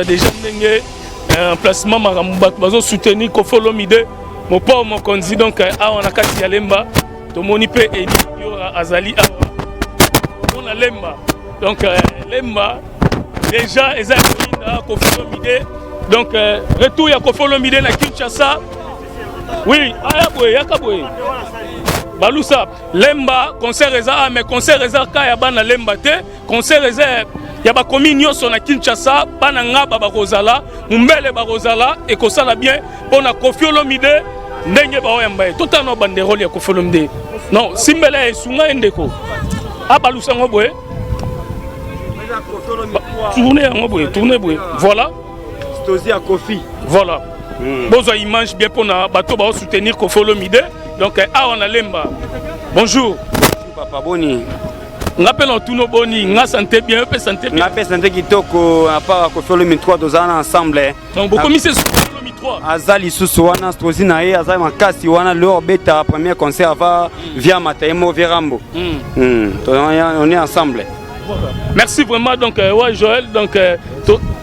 Déjà ndenge emplacement makambo bato bazo soutenir Koffi Olomide mopao mokonzi. Donc awa na kati ya Lemba tomoni mpe Edi Yora azali awa mpona Lemba. Donc Lemba déjà eza ya koyinda Koffi Olomide. Donc retour ya Koffi Olomide na Kinshasa. Oui, aya boye, yaka boye balusa Lemba concert eza ah, mais concert eza ka ya bana Lemba te. Concert eza ya bakomi nyonso na Kinshasa, bana Ngaba bakozala, Mumbele bakozala, ekosala bien mpona Koffi Olomide ndenge baoyamba ye. Totala na banderole ya Koffi Olomide. Non, simbela esunga ye ndeko abalusa yango boye, tourne yango boye, tourne boye, voilà. Stozi ya Koffi. Voilà. Bozwa image bien mpona bato baosoutenir Koffi Olomide. Donc awa na Lemba. Bonjour. Papa, boni? Nga mpe na otuna boni, nga santé bien, mpe santé bien. Nga mpe santé kitoko, à part Koffi Olomide 3 tozala na ensemble. Donc bokomisi Koffi Olomide 3. Aza lisusu wana strozi na ye aza makasi wana leo obeta premier concert ava via Mataemo via Rambo. On est ensemble. Merci vraiment. Donc ouais Joël, donc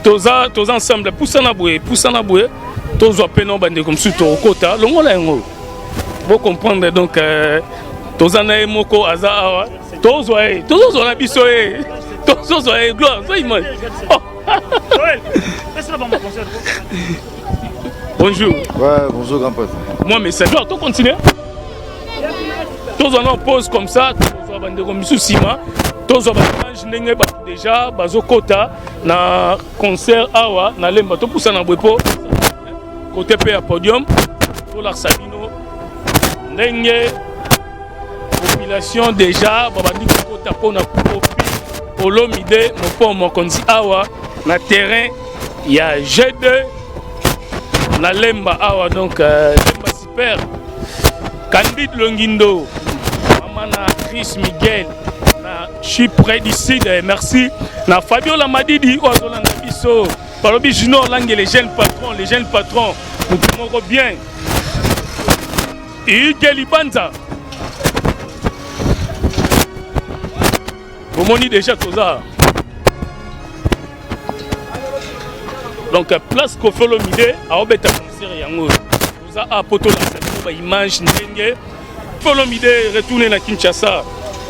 toza toza ensemble, pusana boye, pusana boye, tozwa mpe no bandeko mosusu tokokota longola yango bo comprendre. Donc toza na ye moko aza awa, tozwa ye, tozozwa na biso ye, tozozwa ye. Gloire, zwa image. Bonjour. Ouais, bonjour grand pote. Moi message. Alors, to continue. Tozwa na pause comme ça, tozwa bandeko misusu nsima, tozwa baimage ndenge bato déjà bazokota na concert awa na Lemba. Topusana boye mpo côté mpe ya podium tolakisa bino ndenge population déjà babandi kokota mpona Koffi Olomide mopao mokonzi awa na terrain ya G2 na Lemba awa. Donc Lemba super. Candide Longindo, mama na Chris Miguel na Chypre du Sud, merci na Fabiola Madidi oyo azolanda biso. Balobi Junior Lange, le jeune patron, le jeune patron motu moko bien. Hugues Libanza, bomoni déjà toza donc place Koffi Olomide aobeta concert yango. Toza a po tolakisa bino baimage ndenge Koffi Olomide retourne na Kinshasa.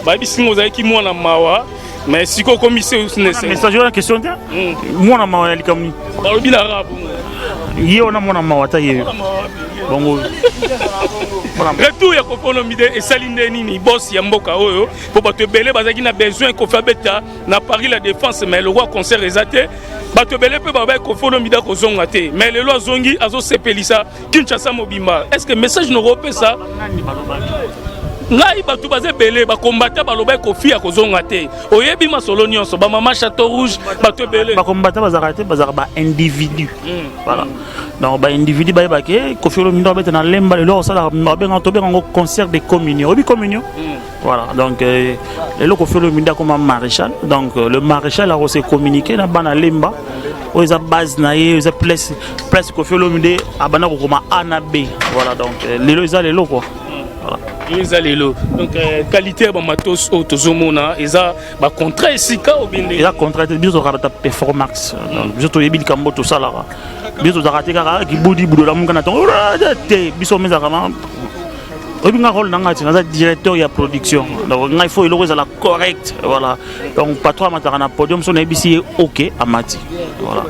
Bayebisi ngo ozalaki mwana mawa, mais sikoyo okomi se message wana question te. Mwana mawa ya likambo nini? Balobi na rap. Ye wana mwana mawa ata ye bongo. Retour ya Koffi Olomide esali nde nini, boss ya mboka oyo? Mpo bato ebele bazalaki na besoin Koffi abeta na Paris La Défense, mais lokwa concert eza te, bato ebele mpe babai Koffi Olomide akozonga te. Mais lelo azongi, azosepelisa Kinshasa mobimba. Est ce que message noko opesa ngai? Bato baza ebele bakombata, baloba Koffi akozonga te. Oyebi masolo nyonso, bamama Chateau Rouge, bato ebele. Bakombata bazalaka te, bazalaka baindividu. Voilà, donc baindividu bayebake Koffi Olomide abeta na Lemba lelo, akosala babenga, tobenga yango concert de communion. Oyebi communion? Voilà, donc lelo Koffi Olomide akoma maréchal. Donc le maréchal akose communiquer na bana Lemba oyo eza base na ye, eza place, place Koffi Olomide abanda kokoma A na B. Voilà, donc lelo eza lelo quoi. Voilà. Eza lelo. Donc qualité ya bamatos oyo tozomona eza bacontrat esika obende? Eza contrat te. Biso tozalaka bata performance. Donc biso toyebi likambo tosalaka. Biso tozalaka te kaka kibudi budola muka na ntongo te. Biso mezalaka ma oyebi nga rôle na nga ti naza directeur ya production. Donc ngai faut eloko ezala correct. Voilà, donc patron amataka na podium so nayebisi ye ok, amati. Voilà.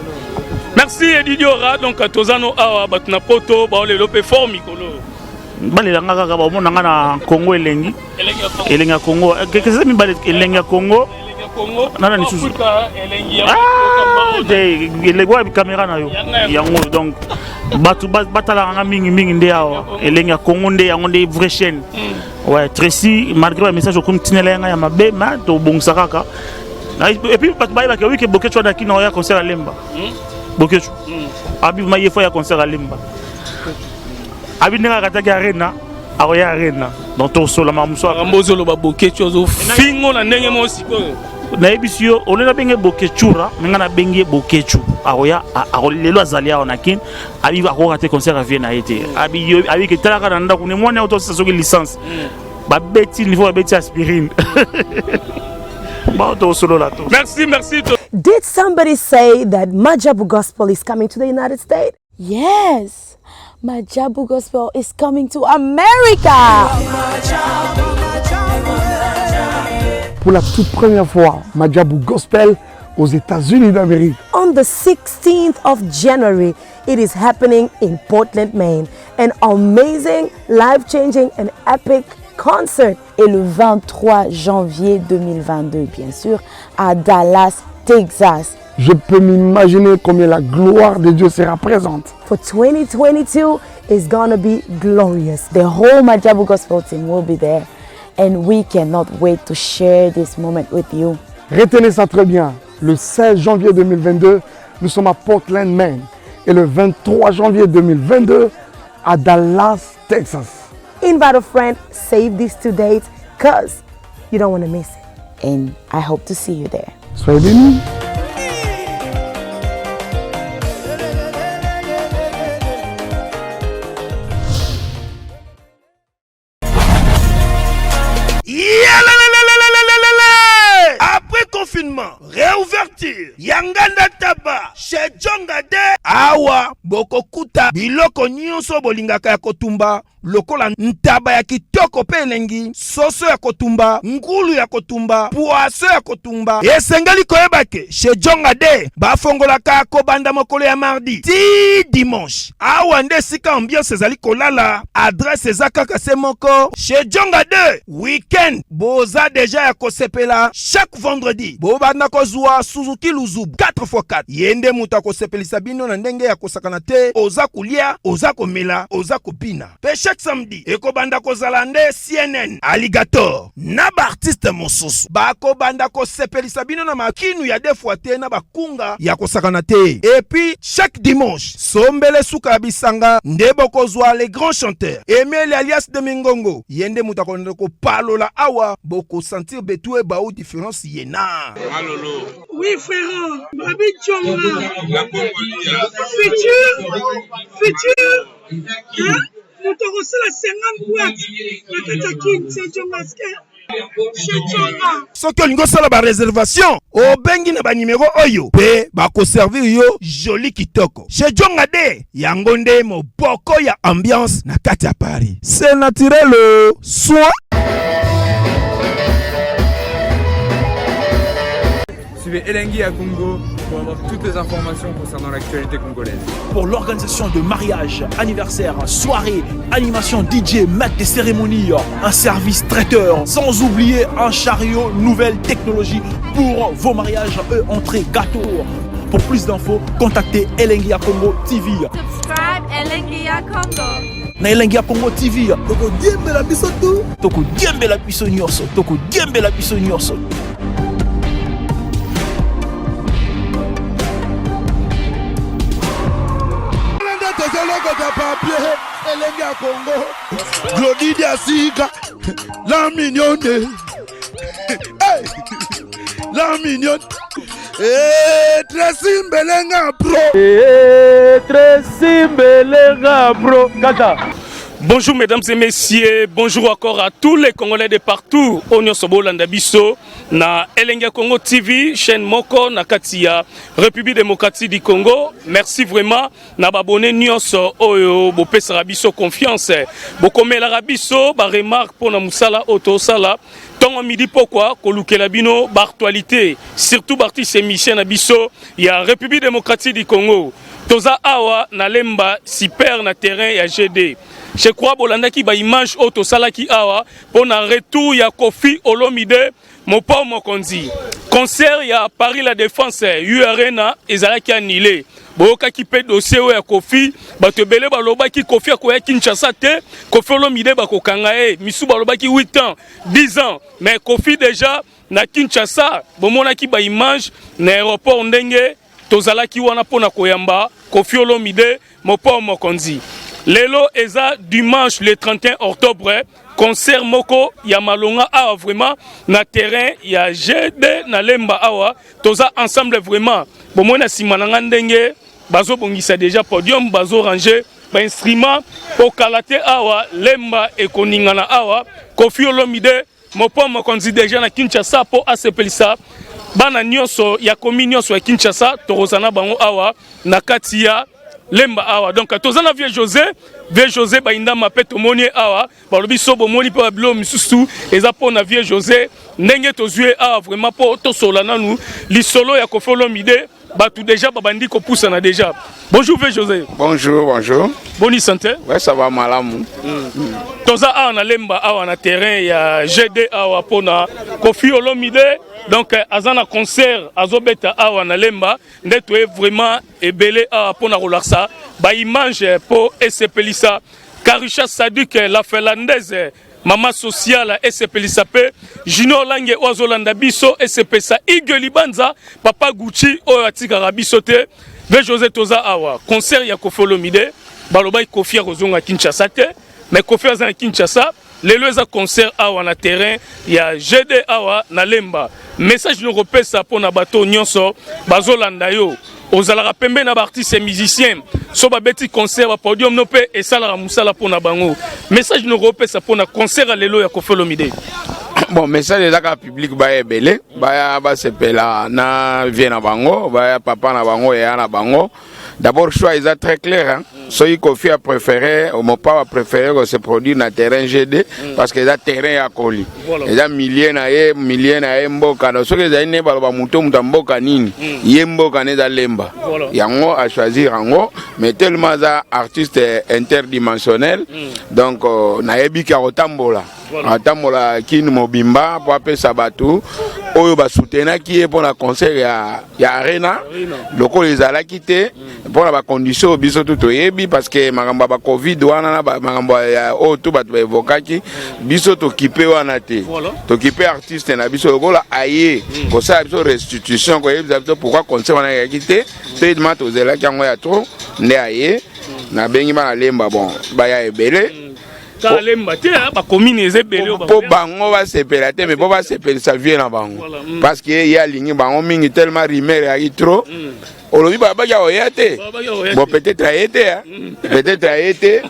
Merci Edi Diora. Donc toza no awa, bato na poto baolelo mpe fort mikolo. Balelanga kaka, bamona nga na Congo elengi, elengi ya Congo eza mibale, elengi ya Congo nana lisusu elengi oyo caméra na yo yango. Donc bato batalaka nga mingimingi nde awa, elengi ya Congo nde yango nde vraie chaîne. Ouais, Tracy, malgré bamessage okomi tinela yanga ya mabe, ma tobongisa kaka. Et puis bato bayebaka wike Bokecu adaki na oya concert ya Lemba. Bokecu abi ma ye fo ya concert ya Lemba, abi ndenge akataki Arena, akoya Arena. Donc tosolama mosu. Makambo ozoloba, Bokecu ozofingo na ndenge moko sikoyo. Nayebisi yo, ole nabenge Bokecura, me ngai nabengi ye Bokecu. Akoya lelo, azali awa na Kine. Abi akoka te concert avie na ye te. Abi ke talaka na ndako ne mwana otosisa soki licence babeti niveau, babeti aspirine. Bon, tosolola to. Merci, merci. Did somebody say that Majabu Gospel is coming to the United States? Yes, Majabu Gospel is coming to America. Pour la toute première fois, Majabu Gospel aux États-Unis d'Amérique. On the 16th of January, it is happening in Portland, Maine. An amazing, life-changing and epic concert. Et le 23 janvier 2022, bien sûr, à Dallas, Texas. Je peux m'imaginer combien la gloire de Dieu sera présente. For 2022 is gonna be glorious. The whole Majabu Gospel team will be there and we cannot wait to share this moment with you. Retenez ça très bien. Le 16 janvier 2022, nous sommes à Portland, Maine. Et le 23 janvier 2022, à Dallas, Texas. Invite a friend, save these two dates, cause you don't want to miss it. And I hope to see you there. Soyez bénis. Après confinement, réouverture, Yanganda Taba, chez Djonga de awa bokokuta biloko nyonso bolingaka ya kotumba lokola ntaba ya kitoko mpe elengi, soso ya kotumba, ngulu ya kotumba, poisson ya kotumba. Esengeli koyeba ke chez Djonga de bafongolaka kobanda mokolo ya mardi ti dimanche. Awa nde esika ambiance ezali kolala, adresse eza kaka se moko chez Djonga 2. Weekend boza deja ya kosepela chaque vendredi bobanda kozwa Suzuki Luzubu 4x4. Ye nde moto akosepelisa bino na ndenge ya kosakana te, oza kolia, oza komela, oza kobina. Pe chaque samedi ekobanda kozala nde CNN Alligator na baartiste mosusu bakobanda kosepelisa bino na makinu ya deux fois te na bakunga ya kosakana te. Et puis chaque dimanche sombele suka ya bisanga nde bokozwa les grands chanteurs Emile alias de Mingongo, ye nde moto akolanda kopalola awa, bokosentir betu ebau différence ye na Oui frère, Babi Djonga, futur, futur, hein? Moto akosala 50 boîte na kati ya kin se Djonga chez Djonga. Soki olingi osala ba réservation, obengi na ba numéro oyo pe bakoservir yo joli kitoko. Chez Djonga de yango nde moboko ya ambiance na kati ya Paris. C'est naturel soin. Suivez Elengi à Congo pour avoir toutes les informations concernant l'actualité congolaise. Pour l'organisation de mariages, anniversaires, soirées, animation DJ, maître des cérémonies, un service traiteur, sans oublier un chariot nouvelle technologie pour vos mariages, eux, entrée, gâteau. Pour plus d'infos, contactez Elengi à Congo TV. Subscribe Elengi à Congo. Na Elengi à Congo TV. Toko diembela biso tout. Toko diembela biso nyonso. Toko diembela biso nyonso. Tozolokota papier Elengi ya Congo. Glody Diasika, la mignonne. Hey, la mignonne. Eh, Tracy Mbelenga bro. Eh, Tracy Mbelenga bro. Kaka. Bonjour mesdames et messieurs, bonjour encore à tous les Congolais de partout. Onyo sobolanda biso na Elengi ya Congo TV, chaîne moko na kati ya République démocratique du Congo. Merci vraiment na babone nyonso oyo bopesaka biso confiance. Bokomelaka biso ba remarque pona musala oyo tosala tongo midi pokwa kolukela bino ba actualité, surtout ba artiste émission na biso ya République démocratique du Congo. Toza awa na Lemba super na terrain ya GD. Je crois bolandaki ba image oyo tosalaki awa pona retour ya Koffi Olomide Mopao Mokonzi. Concert ya Paris la Défense U Arena ezalaki annulé. Boyokaki pe dossier oyo ya Koffi, bato ebele balobaki Koffi akoya Kinshasa te, Koffi Olomide bakokanga ye, misu balobaki 8 ans, 10 ans, mais Koffi déjà na Kinshasa bomonaki ba image na aéroport ndenge tozalaki wana pona koyamba Koffi Olomide Mopao Mokonzi. Lelo eza dimanche le 31 octobre, concert moko ya malonga awa vraiment na terrain ya GD na Lemba awa toza ensemble vraiment. Bomoni na sima na nga ndenge bazobongisa déjà podium, bazo ranger ba instrument po kala te awa Lemba ekoningana awa. Koffi Olomide Mopao Mokonzi déjà na Kinshasa po asepelisa Bana nyonso ya commune nyonso ya Kinshasa tokozala na bango awa na kati ya Lemba awa. Donc toza na vieux José, vieux José Baindama mpe tomoni ye awa. Balobi so bomoni mpe babilo misusu eza mpo na vieux José ndenge tozwi ye awa vraiment mpo tosola nanu lisolo ya Koffi Olomide. Bato déjà babandi kopusana déjà. Bonjour vieux José. Bonjour, bonjour. Boni santé? Ouais, ça va malamu. Toza awa na Lemba awa na terrain ya GD awa mpona Koffi Olomide. Donc aza na concert azobeta awa na Lemba, nde toye vraiment ebele awa mpona kolakisa baimage mpo esepelisa Karisha Saduk la Finlandaise, mama sociale, esepelisa mpe Junior Lange oyo azolanda biso, esepelisa Ige Libanza, papa Gucci oyo atikaka biso te. Ve José, toza awa concert ya Koffi Olomide. Balobaki Koffi akozonga Kinshasa te, mais Koffi aza na Kinshasa lelo. Eza concert awa na terrain ya GD awa na Lemba. Message nini okopesa mpona bato nyonso bazolanda yo? Ozalaka pembe na baartiste musicien, so babeti concert, bapodium no mpe esalaka mosala mpona bango. Message nini okopesa mpona concert ya lelo ya Koffi Olomide? Bon, message eza kaka public baya ebele, baya basepela na vie na bango, baya papa na bango, eya na bango. D'abord, choix eza très clair, hein? Soki Koffi a préféré, Mopao a préféré ko se produire na terrain GD parce que eza terrain ya koli, eza milieu na ye, milieu na ye mboka. Donc soki ezali nde baloba moto moto ya mboka nini, ye mboka ne eza Lemba, yango achoisir yango. Mais tellement aza artiste interdimensionnel, donc nayebi ke akotambola, atambola Kini mobimba mpo apesa bato oyo basoutenaki ye mpona concert ya Arena. Lokola ezalaki te mpona bacondition oyo biso tu toyebi, parce que makambo ya bacovid wana na makambo ya oyo tu bato baevokaki, biso tokipe wana te. Tokipe artiste na biso lokola aye kosala biso restitution, koyebisa biso pourquoi concert wana eyaki te. Tellement tozelaki yango ya trop, nde aye. Nabengi bana Lemba, bon, baya ebele. Kaka Lemba te, bacommune eza ebele. Mpo bango basepela te, mais mpo basepelisa vie na bango, parce que ye alingi bango mingi. Tellement rumeur eyaki trop, olobi babaki akoya te. Bon, peut-être aye te, peut-être aye te.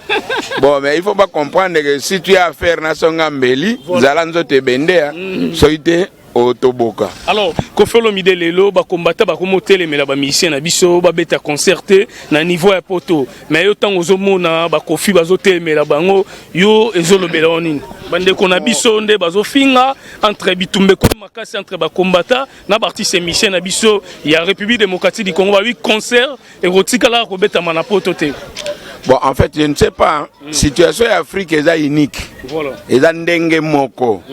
Bon, mais il faut pas comprendre que si tu as affaire na songa mbeli, zala nzoto ebende, soki te otoboka. Alors Koffi Olomide lelo, bakombata bakoma otelemela bamusicien na biso babeta concert te na niveau ya poto. Mais yo, ntango ozomona bakofi bazotelemela bango, yo ezolobela yo nini? Bandeko na biso nde bazofinga entre bitumba ekomi makasi entre bakombata na baartiste musicien na biso ya République démocratique du Congo. Babi concert ekotikalaka kobetama na poto te. Bon, en fait, je ne sais pas, hein. Situation ya Afrique eza unique, eza ndenge moko.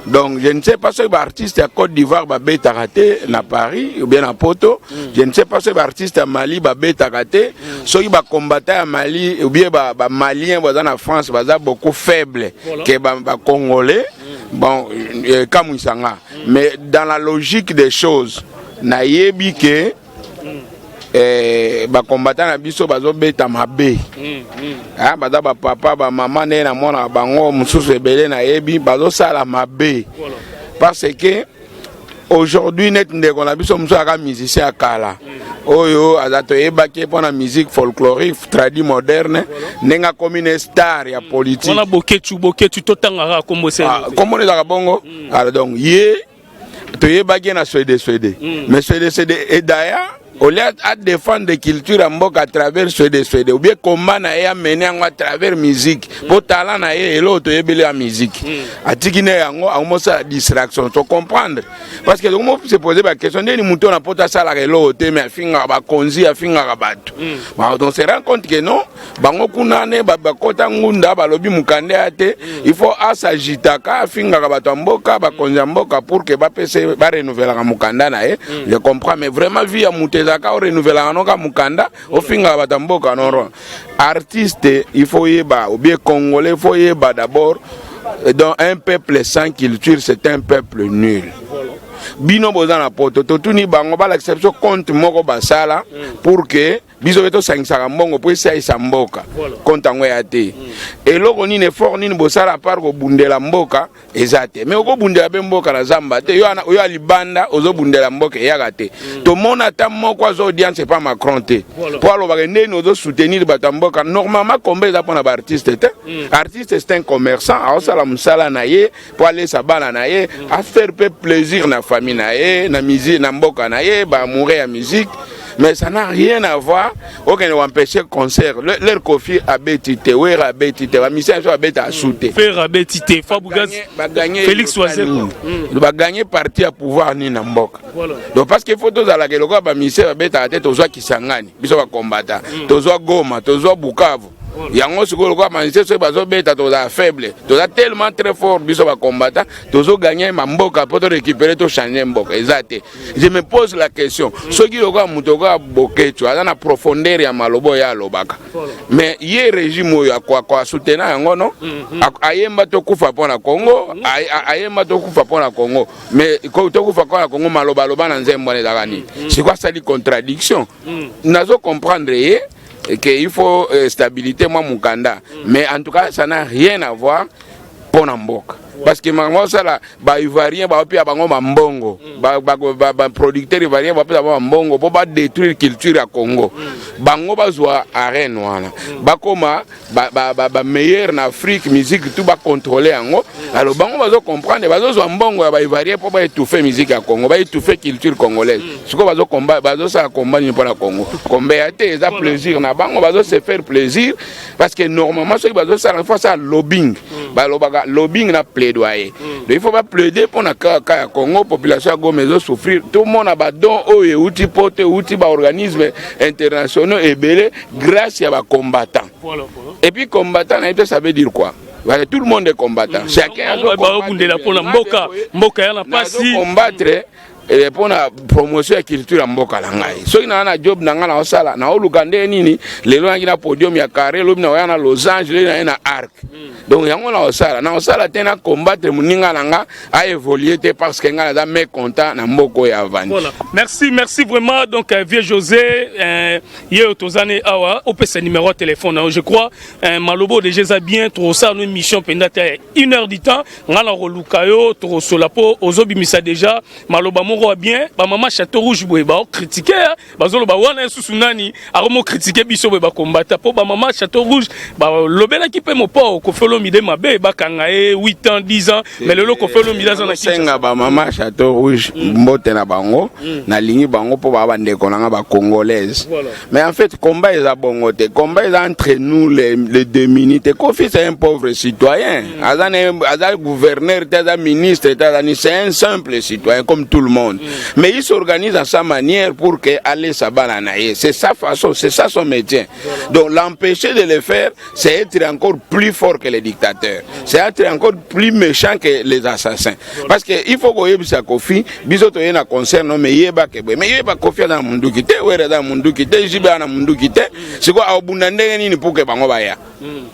Donc je ne sais pas soki baartiste ya Côte d'Ivoire babetaka te na Paris ou bien na poto. Je ne sais pas soki baartiste ya Mali babetaka te, soki bacombattant ya Mali ou bien bamalien baza na France baza beaucoup faible que bacongolais. Bon, ekamwisanga, mais dans la logique des choses, nayebi ke bacombattant na biso bazobeta mabe. Ah, baza bapapa, bamama, ndenge namonaka bango mosusu ebele, nayebi bazosala mabe, parce que aujourd'hui net ndeko na biso mosusu aka musicien ya kala oyo aza, toyebaki ye mpona musique folklorique tradi moderne, ndenge akomi ne star ya politique. Wana Boketu, Boketu, totangaka kombo se. Ah, kombo ezalaka bongo. Alors donc ye toyebaki ye na Swede Swede, mais Swede Swede edaya olia adéfendre culture ya mboka à travers Swede Swede ou bien komba na ye amene yango à travers musique, mpo tala na ye eloko toyebeli ya musique, atiki ne yango, akomosala distraction. Tocomprendre, parce que tokomo se poser baquestion ndeni moto na poto asalaka eloko te, mais afingaka bakonzi, afingaka bato. Bon, donc se rend compte que non, bango kuna ne bakota ngunda, balobi mokanda ya te, il faut asagitaka, afingaka bato ya mboka, bakonzi ya mboka, pour que bapese barenouvelaka mokanda na ye. Je comprends, mais vraiment vie ya moto ezalaka orenouvelaka noka mokanda, ofingaka bato ya mboka? Non, artiste il faut yeba, ou bien congolais il faut yeba d'abord, donc un peuple sans culture, c'est un peuple nul. Bino boza na poto, totuni bango balakisa biso compte moko basala pour que Biso mpe tosangisaka mbongo mpo esalisa mboka. Compte yango ya te. Eloko nini, effort nini bosala part kobundela mboka eza te. Mais okobundela mpe mboka na zamba te. Yo ya libanda ozobundela mboka eyaka te. Tomona ata moko aza audience epa Macron te mpo alobaka ndeni ozosoutenir bato ya mboka. Normalement combat eza mpona baartiste te. Artiste, c'est un commerçant, aosala mosala na ye mpo alesa bana na ye, afaire mpe plaisir na famille na ye, na musique, na mboka na ye, baamoureux ya musique. Mais ça n'a rien à voir okende koempêcher concert. Leur Kofi abeti te, Wera abeti te, bamusicien biso babeta asu te. Ferre abeti te, Fabregas. Baganye. Félix Wazekwa. Baganye parti ya pouvoir nini na mboka? Donc parce que faut tozalaka lokola bamusicien babetaka te. Tozwa Kisangani, biso bakombata tozwa Goma, tozwa Bukavu. Yango sikoyo lokola bamusicien soki bazobeta, tozala faible. Toza tellement très fort, biso bakombata tozoganye mamboka mpo torécupérer, tochange mboka. Eza te. Je me pose la question, soki lokola moto lokola Boketshu aza na profondeur ya maloba oyo alobaka, mais ye régime oyo akoasoutenir yango? No, ayemba tokufa mpo na Congo, ayemba tokufa mpo na Congo, mais tokufa mpo na Congo, maloba aloba na nzembo wana ezalaka nini? Sikoyo asali contradiction. Nazo comprendre ye que il faut stabilité mwa mokanda, mais en tout cas ça n'a rien à voir mpo na mboka, parce que makambo osala, baivoirien baopia bango bambongo, baproducteur ivoirien bapesa bango bambongo mpo badétruire culture ya Congo. Bango bazwa arène wana, bakoma bameilleur na Afrique, musique tout bacontrôle yango. Alors bango bazocomprendre, bazozwa mbongo ya baivoirien mpo baétouffe musique ya Congo, baétouffe culture congolaise. Sikoyo bazosala combat nini mpo na Congo? Combat ya te, eza plaisir na bango, bazose faire plaisir. Parce que normalement soki bazosala, faut asala lobbying. Balobaka lobbying na plaidoyer. Donc il faut baplaider mpo na kaka ya Congo. Population ya Goma ezosouffrir. Tomona badon oyo euti po te, euti baorganisme internationaux ebele grâce ya bacombattant. Et puis combattant na ye te, ça veut dire quoi? Voilà, tout le monde est combattant. Chacun Babundela mpona mboka, mboka ya na pasi. Combattre mpona promotion ya culture ya mboka na ngai. Soki naa na job na ngai, naosala, naoluka nde nini. Lelo naki na podium ya carré, lobi naoya na losange, lobi naye na arc. Donc yango naosala, naosala te na combattre moninga na nga aévolue te, parce que ngai naza mécontent na mboka oyo avandi. Voilà. Merci, merci vraiment. Donc vieux José, ye oyo tozani awa, opesa numéro ya téléphone na yo. Je crois malobo déjà eza bien. Tokosala no émission mpenza te une heure du temps. Ngai na koluka yo, tokosola mpo ozobimisa déjà maloba moko ya bien. Bamama Château Rouge boye baocritiquer, bazoloba wana lisusu nani akomocritiquer biso boye bakombata, mpo bamama Château Rouge balobelaki mpe mopao Kofi Olomide mabe, bakanga ye 8 ans, 10 ans, mais lelo Kofi Olomide aza na Senga bamama Château Rouge mbote na bango. Nalingi bango mpo baa bandeko na nga bacongolaise. Mais en fait combat eza bongo te. Combat eza entre nous les démunis te. Kofi, c'est un pauvre citoyen. Aza aza gouverneur te, aza ministre te, aza ni, c'est un simple citoyen comme tout le monde, mais il s'organise à sa manière pour que alesa bana na ye. C'est sa façon, c'est ça son métier. Donc l'empêcher de le faire, c'est être encore plus fort que les dictateurs, c'est être encore plus méchant que les assassins. Parce que il faut koyebisa Kofi, biso toye na concert no, mais yeba ke boye, mais yeba Kofi aza na munduki te, Wera aza na munduki te, JB aza na munduki te. Sikoyo aobunda ndenge nini pour ke bango baya?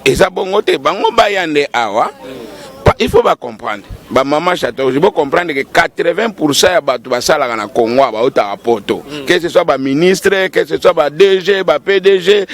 Eza bongo te. Bango baya nde awa. Il faut bacomprendre, bamama Château, il faut comprendre que 80 ya bato basalaka na Congo bautaka poto, que ce soit baministre, que ce soit ba DG, ba PDG,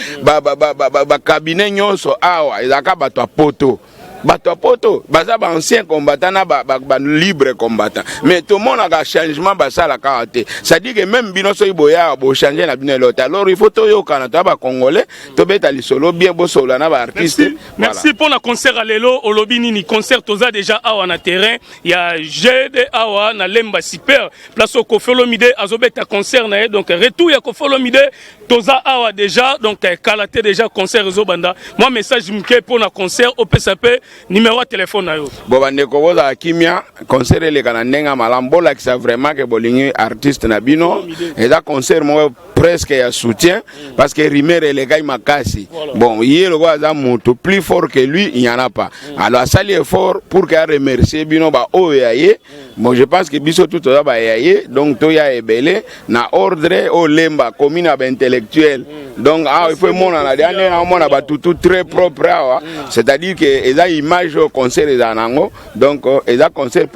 bacabinet nyonso awa ezalaka bato ya poto. Bato ya poto baza baancien combattant na balibre combattant, mais tomonaka changement basalaka awa te. C'est-à-dire que même bino soki boyaka, bochange na bino eloko te. Alors il faut toyokana, toya bacongolais, tobeta lisolo bien, bosolola na baartiste. Merci. Mpo na concert ya lelo, olobi nini? Concert, toza déjà awa na terrain ya GD awa na Lemba Super, place oyo Kofi Olomide azobeta concert na ye. Donc retour ya Kofi Olomide, toza awa déjà. Donc kala te déjà concert ezobanda. Mwa message moke mpo na concert, opesa mpe numéro ya telefone na yo. Bo bandeko, bozala kimia. Concert eleka na ndenge ya malamu. Bolakisa vraiment ke bolingi artiste na bino. Eza concert moko presque ya soutien, parce que rumeur elekaki makasi. Bon, ye lokola aza moto plus fort que lui, il n'y en a pas. Alors asali effort pour que aremercier bino baoyo ya ye. Bon, je pense que biso tu toza baya ye. Donc toya ebele na ordre oyo Lemba commune ya baintellectuel. Donc awa il faut emonana deya ndenge naomona batutu très propre awa, c'est-à-dire que eza image oyo concert ezala nango. Donc eza concert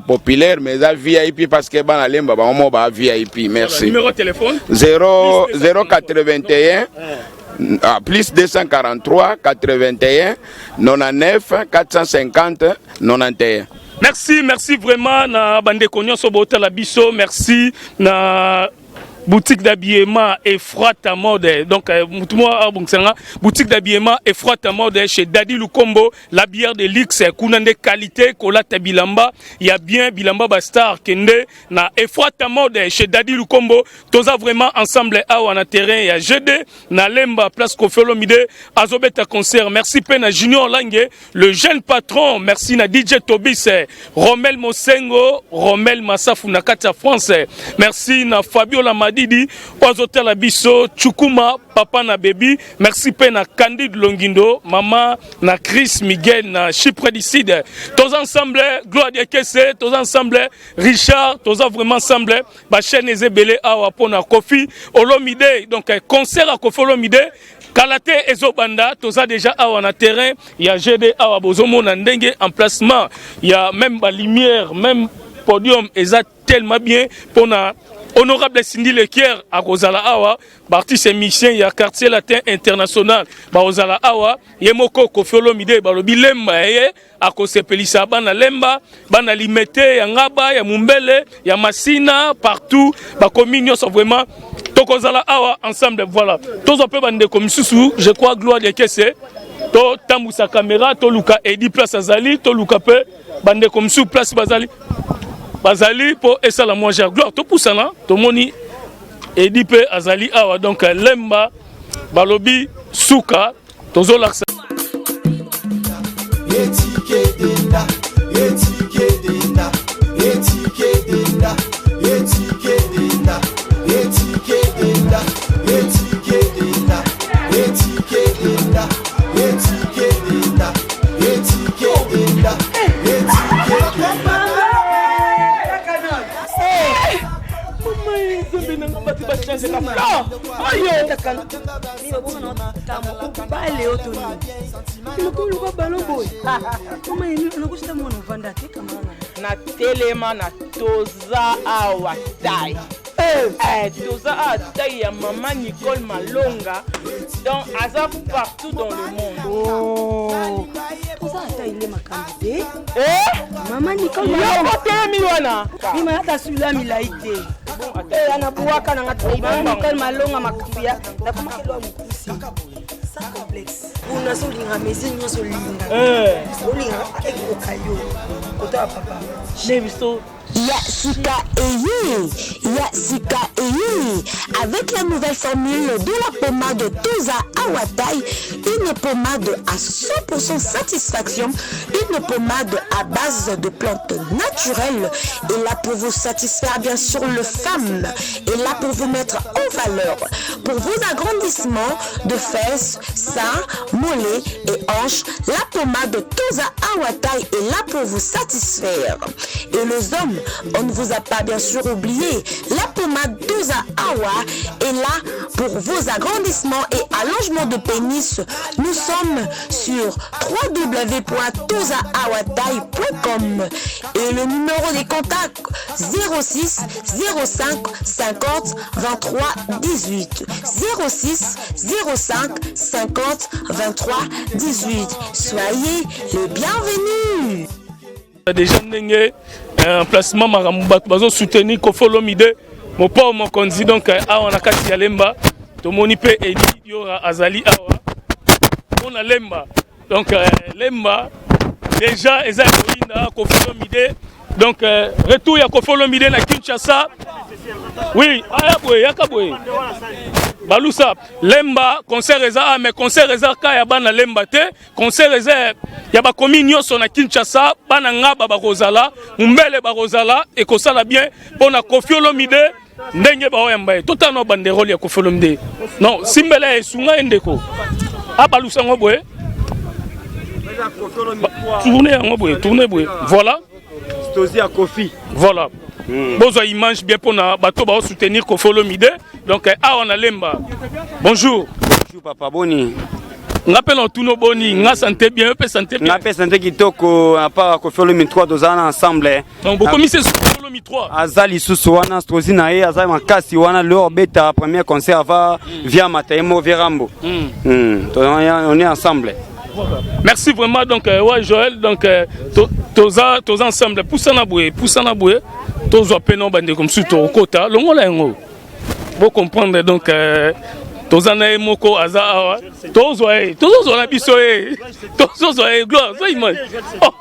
populaire, mais eza VIP parce que bana Lemba bango moko baa VIP. Merci. Numéro de téléphone? 0 081, ah, plus 243 81 99 450 91. Merci, merci vraiment na bandeko nyonso botala biso. Merci na boutique d'habillement Efrata Mode. Donc mutu moko abongisanga boutique d'habillement Efrata Mode chez Dadi Lukombo, la bière de luxe. Kuna nde qualité, kolata bilamba ya bien, bilamba ba star, kende na Efrata Mode chez Dadi Lukombo. Toza vraiment ensemble awa na terrain ya GD na Lemba, place Koffi Olomide azobeta concert. Merci pe na Junior Lange, le jeune patron. Merci na DJ Tobis, Romel Mosengo, Romel Masafu na kati ya France. Merci na Fabiola Madidi oyo azotala biso, Chukuma papa na baby. Merci mpe na Candide Longindo, mama na Chris Miguel na Chypre du Sud. Toza ensemble, Gloire Diakese, toza ensemble, Richard, toza vraiment ensemble. Bachaîne eza ebele awa mpona Koffi Olomide. Donc concert ya Koffi Olomide kala te ezobanda. Toza déjà awa na terrain ya GD. Awa bozomona ndenge emplacement ya même balumière, même podium eza tellement bien mpona honorable Cindy Le Cœur akozala awa. Baartiste musicien ya Quartier Latin International bakozala awa. Ye moko Koffi Olomide, balobi Lemba ye akosepelisa bana Lemba, bana Limete, ya Ngaba, ya Mumbele, ya Masina, partout bakomi nyonso. Vraiment tokozala awa ensemble. Voilà, tozwa mpe bandeko misusu. Je crois Gloire Dekese, totambusa caméra, toluka Edi place azali, toluka mpe bandeko mosusu place bazali, bazali mpo esala mwa genre. Gloire, topusana, tomoni Edi mpe azali awa. Donc Lemba balobi suka, tozolakisa. Etikedenda, etikedenda, etikedenda, etikedenda, etikedenda, etikedenda, etikedenda, etikedenda, etikedenda, etikedenda. Nzambe nanga, bato bachangeka oyo. Bale oyo toni lokoluka balo boye, nakosita mwana ovanda te kamana. Natelema na toza awa tai. Eh, toza awa tai ya mama Nicole Malonga. Donc aza partout dans le monde. Oh, toza ata ile makambo te. Mama Nicole. Yoko telemi wana. Mima ata sula milai te. Anabwaka nanga mama Nicole Malonga, makambo ya nakomaki lwa mokusi sans complexe. Kuna so olinga mesure nyonso, olinga olinga ekoka yo kota ya papa. Ne biso. Ya Sika Eye, Ya Sika Eye, avec la nouvelle formule de la pommade Toza Awatai, une pommade à 100% satisfaction, une pommade à base de plantes naturelles, et là pour vous satisfaire bien sûr le femme, et là pour vous mettre en valeur, pour vos agrandissements de fesses, seins, mollets et hanches, la pommade Toza Awatai est là pour vous satisfaire. Et les hommes, on ne vous a pas bien sûr oublié. La pommade Toza Awa est là pour vos agrandissements et allongements de pénis. Nous sommes sur www.tozaawatai.com et le numéro des contacts 06 05 50 23 18, 06 05 50 23 18. Soyez les bienvenus. Déjà ndenge emplacement, makambo bato bazosoutenir Koffi Olomide, mopao mokonzi. Donc awa na kati ya Lemba tomoni mpe Edi Diora azali awa mpona Lemba. Donc Lemba déjà eza ya koyinda. Koffi Olomide, donc retour ya Koffi Olomide na Kinshasa. Oui, aya boye, yaka boye, balusa Lemba. Concert eza ah, mais concert eza ka ya bana Lemba te. Concert eza ya bakomi nyonso na Kinshasa. Bana Ngaba bakozala, Mumbele bakozala. Ekosala bien mpona Koffi Olomide ndenge baoyamba ye. Totala na banderole ya Koffi Olomide. Non, simbela esunga ye ndeko abalusa yango boye, tourne yango boye, tourne boye, voilà. Stozi ya Koffi. Voilà, bozwa image bien mpona bato baosoutenir Koffi Olomide. Donc awa na Lemba. Bonjour. Bonjour papa boni. Nga pe na tuno boni, nga santé bien, pe santé bien. Nga pe santé kitoko, à part Koffi Olomide 3 tozala na ensemble. Donc bokomi se Koffi Olomide 3. Aza lisusu wana strozi na ye aza makasi wana leo abeta premier concert ava via Matayemo via Rambo. On est ensemble. Merci vraiment donc euh, ouais Joël donc euh, toza toza ensemble pusana boye pusana boye tozwa pe no bandeko mosusu tokokota longola yango bo comprendre donc euh, toza na ye moko aza awa tozwa ye tozozwa na biso ye tozozwa ye gloire zwa image oh.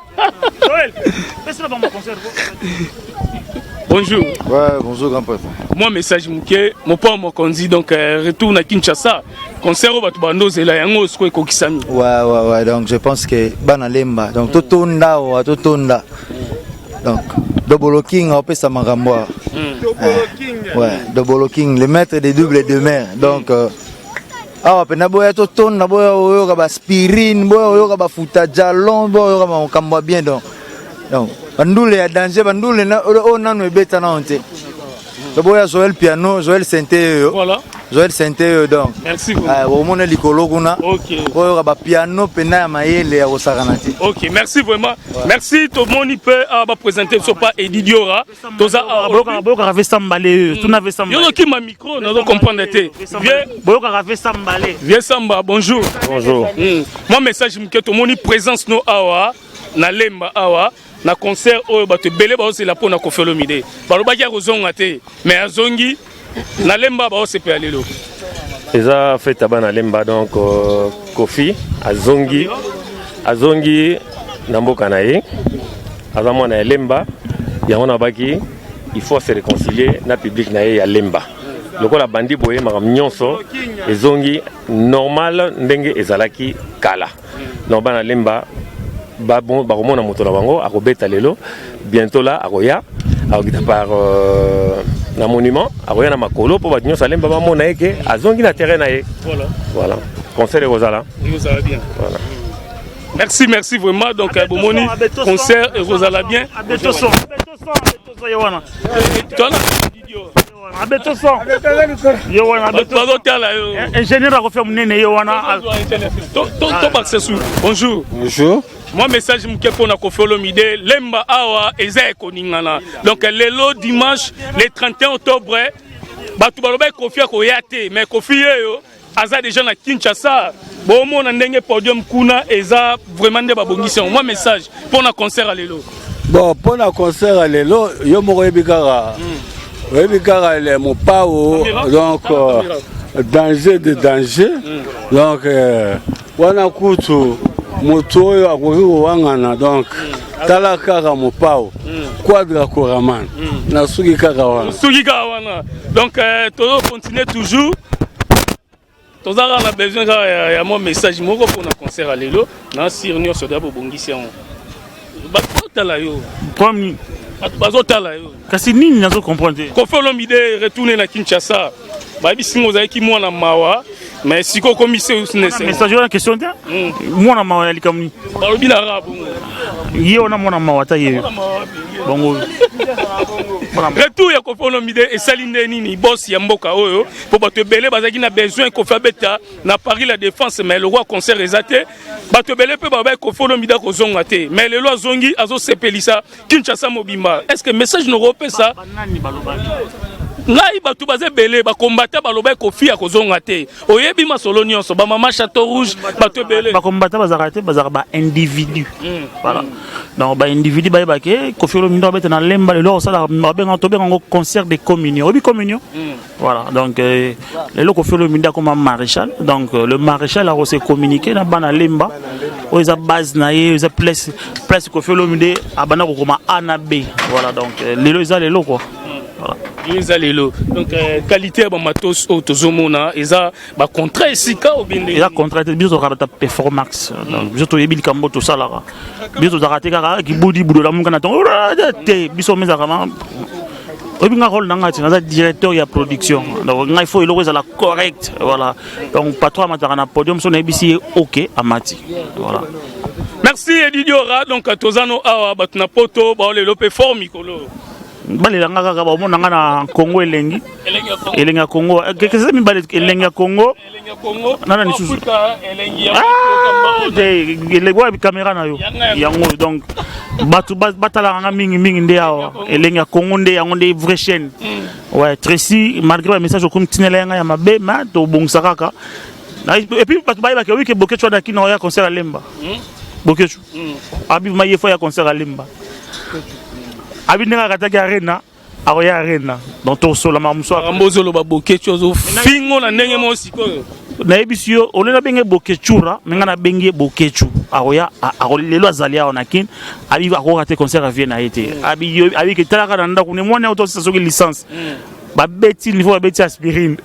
Bonjour. Ouais, bonjour grand prêtre. Moi message muke, mopao mokonzi donc euh, retour na Kinshasa. Concert oyo bato bandozela yango sikoyo ekokisami. Ouais ouais ouais donc je pense que bana lemba donc totonda wa totonda. Donc Dobolo King opesa makambo awa. Mm. Ouais, Dobolo King, le maître des doubles de mer. Donc euh, awa mpena boya totonda boya oyoka baspirine boya oyoka bafuta jalon boya oyoka makambo ya bien donc donc bandule ya danger bandule oyo nanu ebeta nano te to boya joel piano joel sente oyo voilà. joel sente oyo donc Merci omona likolo kuna okay. oyoka bapiano mpena ya mayele ya kosakana te ok merci vraiment ouais. merci tomoni mpe awa baprésente biso pa edi diora toza boyokaka ve sambale tuna ve sambale yo okima micro nazo comprendre te vieux boyokaka ve sambale vieux samba bonjour bonjour mm. moi message moke tomoni présence no awa na lemba awa na concert oyo bato ebele baozela mpo na Koffi Olomide balobaki akozonga te mais azongi na lemba baosepela lelo eza fete ya bana lemba donc euh, Koffi azongi azongi na mboka na ye aza mwana ya lemba yango nabaki il faut se réconcilier na public na ye ya lemba lokola bandi boye makambo nyonso ezongi normal ndenge ezalaki kala donc bana lemba bakomona moto na bango akobeta lelo bientôt là akoya akokita par euh, na monument akoya na makolo mpo bato nyonso alemba bamona ye ke azongi na terrain na ye voilà, voilà. concert ekozala ekozala bien voilà. Merci, merci vraiment. Donc, euh, bomoni, concert ekozala bien. Abeto son, abeto son, abeto son, yewana. Abeto son. Yewana, abeto. Bazotala yo. Ingénieur akofia munene yewana. To to bakisa su. Bonjour. Bonjour. Moi message moke mpona Koffi Olomide lemba awa eza ekoningana. Donc lelo dimanche le 31 octobre bato balobaki Koffi akoya te mais Koffi yeyo aza déjà na Kinshasa bomona ndenge podium kuna eza vraiment nde babongisi yango mwa message mpona concert ya lelo bon mpona concert ya lelo yo moko oyebi kaka oyebi kaka le mopao donc euh, danger de danger mm. donc euh, wana kutu moto oyo akoki kowangana donc mm. tala kaka mopao mm. quadra koraman mm. nasuki kaka wana suki kaka wana donc euh, tozo continuer toujours toza kaka na besoin kaka ya, ya mwa message moko mpona concert ya lelo na sire nyonso deya bobongisi yango bato bazotala yo problème bato bazotala yo kasi nini nazo comprendre te Koffi Olomide retourne na Kinshasa bayebisi ngo ozalaki mwana mawa mais sikoyo okomi se message wana question te mwana mawa ya likambo nini balobi na rap bongo ye wana mwana mawa ata ye bongo retour ya Koffi Olomide esali nde nini boss ya mboka oyo mpo bato ebele bazalaki na besoin Koffi abeta na Paris la Défense mais lokwa concert eza te bato ebele mpe babaki Koffi Olomide akozonga te mais lelo azongi azosepelisa Kinshasa mobimba est ce que message noko opesa ngai bato baza ebele bakombata balobaki Koffi akozonga te oyebi masolo nyonso bamama Chateau Rouge bato ebele bakombata bazalaka te bazalaka baindividu voilà donc baindividu bayebake Koffi Olomide abeta na lemba lelo akosala babenga tobenga yango concert de communion oyebi communion voilà donc euh, lelo Koffi Olomide akoma maréchal donc euh, le maréchal akose communiquer na bana lemba oyo eza base na ye eza place place Koffi Olomide abanda kokoma a na b voilà donc euh, lelo eza lelo quoi voilà eza lelo donc euh, qualité ya bamatos oyo tozomona eza bacontrat esika obende eza contrat te biso tozalaka bata performance donc biso toyebi likambo tosalaka biso tozalaka te kaka kibudi budola muka na ntongo te biso mezalaka ma oyebi nga rôle na nga ti naza directeur ya production donc ngai faut eloko ezala correct voilà donc patron amataka na podium so nayebisi ye ok amati voilà merci Edi Diora donc toza no awa bato na poto baolelo mpe fort mikolo. Balela nga kaka baomona nga na Congo elengi. Elengi ya Congo. Kese mibale elengi ya Congo. Nana lisusu. Ah, te elengi wa caméra na yo. Yango donc bato batalaka nga mingi mingi nde awa elengi ya Congo nde yango nde vraie chaîne. Ouais, Tracy malgré ba message okomi tinela nga ya mabe mais tobongisa kaka. Et puis bato bayebaka wike Boketshu wana kino ya concert ya Lemba. Boketshu. Abi ma ye fo ya concert ya Lemba. Abi ndenge akataki arena akoya arena donc tosola makambo mosusu. Makambo ozoloba Boketshu ozofingo na ndenge moko sikoyo. Nayebisi yo ole nabenge Boketsura me ngai nabengi ye Boketshu akoya lelo azali awa na Kin abi akoka te concert avie na ye te abi abi ke talaka na ndako ne mwana otosisa soki licence babeti niveau babeti aspirine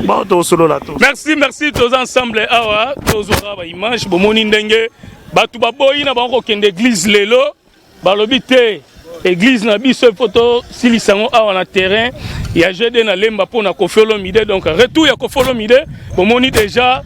bon tosolola to. Merci, merci, toza ensemble awa tozwaka baimage bomoni ndenge bato baboyi na bango kokende église lelo balobi te église na biso il faut tosilisa yango awa na terrain ya GD na Lemba mpona Koffi Olomide. Donc retour ya Koffi Olomide bomoni déjà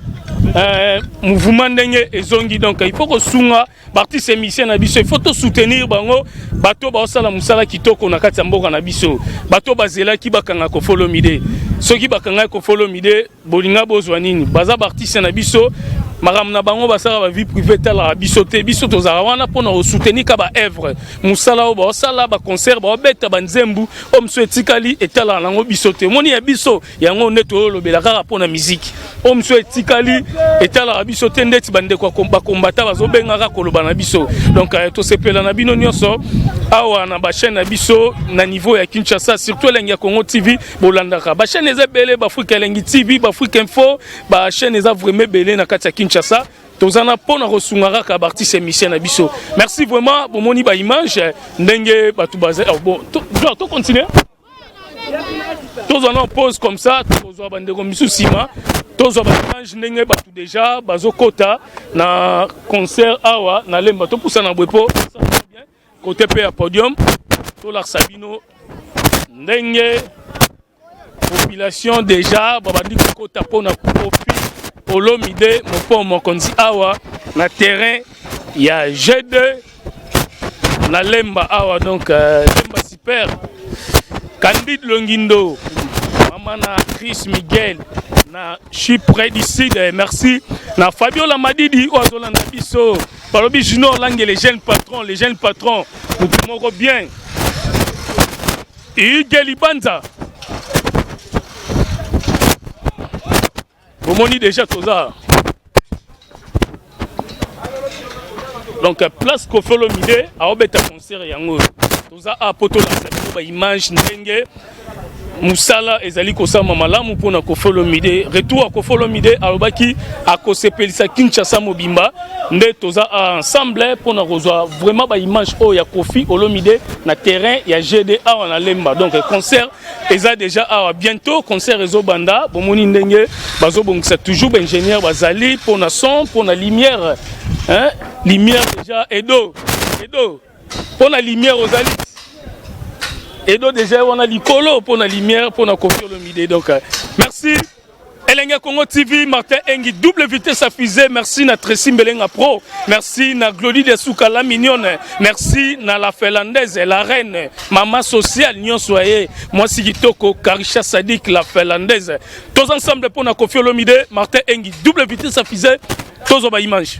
mouvement ndenge ezongi. Donc il faut kosunga baartiste musicien na biso, il faut tosoutenir bango, bato baosala mosala kitoko na kati ya mboka na biso. Bato bazelaki bakanga Koffi Olomide, soki bakangaki Koffi Olomide bolinga bozwa nini? Baza baartiste na biso, makambo na bango basala bavie privée etalaka biso te. Biso tozalaka wana mpona kosoutenir ka baœuvre, mosala oyo baosala, baconcert baobeta, banzembu oyo mosusu etikali etalaka nango biso te. Omoni ya biso yango nde toyolobela kaka mpona miziki, oyo mosusu etikali etalaka biso te. Ndeti bandeko bakombata bazobengaka koloba na biso. Donc tosepela na bino nyonso awa na bachaîne na biso na niveau ya Kinshasa, surtout Elengi ya Congo TV. Bolandaka bachaîne eza ebele, Baafrika Elengi TV, Baafrika Info, bachaîne eza vraiment ebele na kati ya Kinshasa. Toza na mpona kosunga kaka baartiste musicien na biso. Merci vraiment. Bomoni baimage ndenge bato baza. Oh, bon tocontinue, tozwa na pause comme ça tokozwa bandeko misusu nsima. Tozwa baimage ndenge bato déjà bazokota na concert awa na Lemba. Topusana boye mpo côté mpe ya podium tolakisa bino ndenge population déjà babandi kokota mpona Koffi Olomide mopo mokonzi awa na terrain ya G2 na Lemba awa. Donc Lemba super. Candide Longindo, mama na Chris Miguel na Chypre du Sud, merci na Fabiola Madidi oyo azolanda biso. Balobi Junior Lange, le jeune patron, le jeune patron, motu moko bien. Hugues Libanza, bomoni déjà toza donc place Koffi Olomide aobeta concert yango toza a po tolakisa bino baimage ndenge mosala ezali kosalama malamu mpona Koffi Olomide. Retour ya Koffi Olomide, alobaki akosepelisa Kinshasa mobimba. Nde toza ensemble mpona kozwa vraiment baimage oyo ya Koffi Olomide na terrain ya GD awa na Lemba. Donc concert eza déjà awa, bientôt concert ezobanda. Bomoni ndenge bazobongisa toujours, baingénieur bazali mpona son, mpona lumière, hein? Lumière déjà, edo edo mpona lumière ozali edo déjà wana likolo mpona lumière mpona Koffi Olomide. Donc merci Elenge Congo TV, Martin Engi, double vitesse à fusée. Merci na Tracy Mbelenga Pro. Merci na Glody de Souka la mignonne. Merci na la Finlandaise, la reine, Mama sociale, nyonso ye. Moi Kitoko, Karisha Sadik, la Finlandaise. Tous ensemble pour na Koffi Olomide, Martin Engi, double vitesse à fusée. Tous ba image.